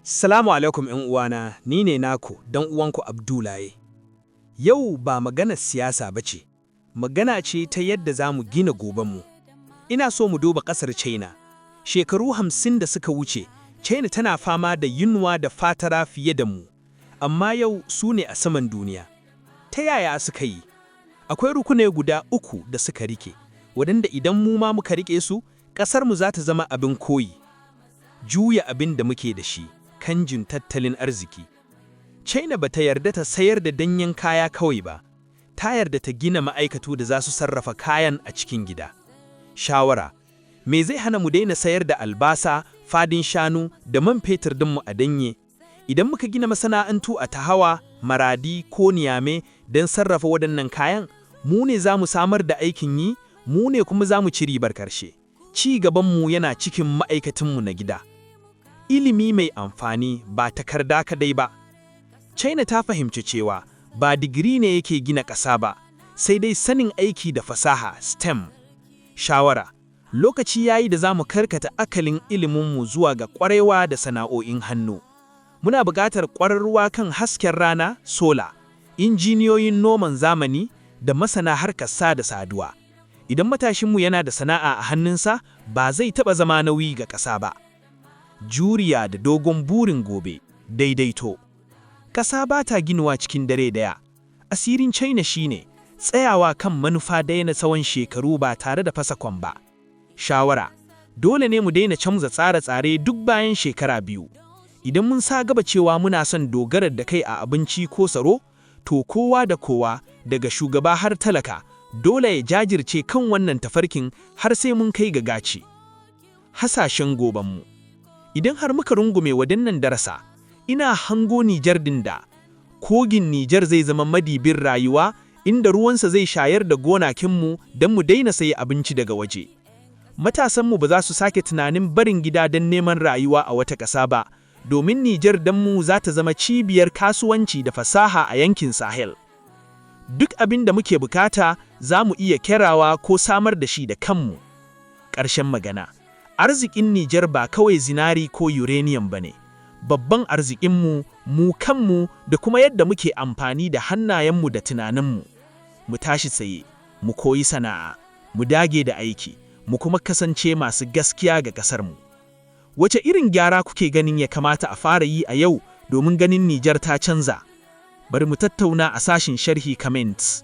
Salamu alaikum ‘yan uwana, ni ne naku dan uwanku Abdulaye. Yau ba maganar siyasa ba ce, magana ce ta yadda za mu gina gobenmu. Ina so mu duba ƙasar China. Shekaru 50 da suka wuce, China tana fama da yunwa da fatara fiye da mu, amma yau su ne a saman duniya. Ta yaya suka yi? Akwai rukunai guda uku da suka rike, waɗanda idan mu ma muka rike su, ƙasarmu za ta zama abin koyi. Juya abin da muke da shi, canjin tattalin arziki. China ba ta yarda ta sayar da danyen kaya kawai ba, ta yarda ta gina ma'aikatu da za su sarrafa kayan a cikin gida. Shawara: me zai hana mu daina sayar da albasa, fadin shanu da man fetur dinmu a danye? Idan muka gina masana'antu a Tahoua, Maradi ko Niamey don sarrafa waɗannan kayan, mu ne za mu samar da aikin yi, mu ne kuma za mu ci ribar karshe. Ci gabanmu yana cikin ma'aikatanmu na gida. Ilimi mai amfani, ba takarda kadai ba. China ta fahimci cewa ba digiri ne yake gina ƙasa ba, sai dai sanin aiki da fasaha STEM. Shawara: lokaci yayi da za mu karkata akalin iliminmu zuwa ga ƙwarewa da sana'o'in hannu. Muna buƙatar ƙwararruwa kan hasken rana solar, injiniyoyin noman zamani da masana harkar sada saduwa. Idan matashinmu yana da sana'a a hannunsa, ba zai taɓa zama nauyi ga ƙasa ba. Juriya da dogon burin gobe, daidaito. Ƙasa ba ta ginuwa cikin dare daya. Asirin China shine tsayawa kan manufa daya na tsawon shekaru ba tare da fasa kwan ba. Shawara: dole ne mu daina canza tsare-tsare duk bayan shekara 2. Idan mun sa gaba cewa muna son dogara da kai a abinci ko tsaro, to kowa da kowa, daga shugaba har talaka, dole ya jajirce kan wannan tafarkin har sai mun kai ga gaci. Hasashen gobenmu. Idan har muka rungume waɗannan darasa, ina hango Nijar din da kogin Nijar zai zama madibin rayuwa, inda ruwansa zai shayar da gonakinmu don mu daina sayi abinci daga waje. Matasanmu ba za su sake tunanin barin gida don neman rayuwa a wata ƙasa ba, domin Nijar mu za ta zama cibiyar kasuwanci da fasaha a yankin Sahel. Duk abin da muke bukata za mu iya kerawa ko samar da shi da kanmu. Ƙarshen magana. Arzikin Nijar ba kawai zinari ko uranium ba ne. Babban arzikinmu mu kanmu da kuma yadda muke amfani da hannayenmu da tunaninmu. Mu tashi tsaye, mu koyi sana'a, mu dage da aiki, mu kuma kasance masu gaskiya ga ƙasarmu. Wace irin gyara kuke ganin ya kamata a fara yi a yau domin ganin Nijar ta canza? Bari mu tattauna a sashin sharhi, comments.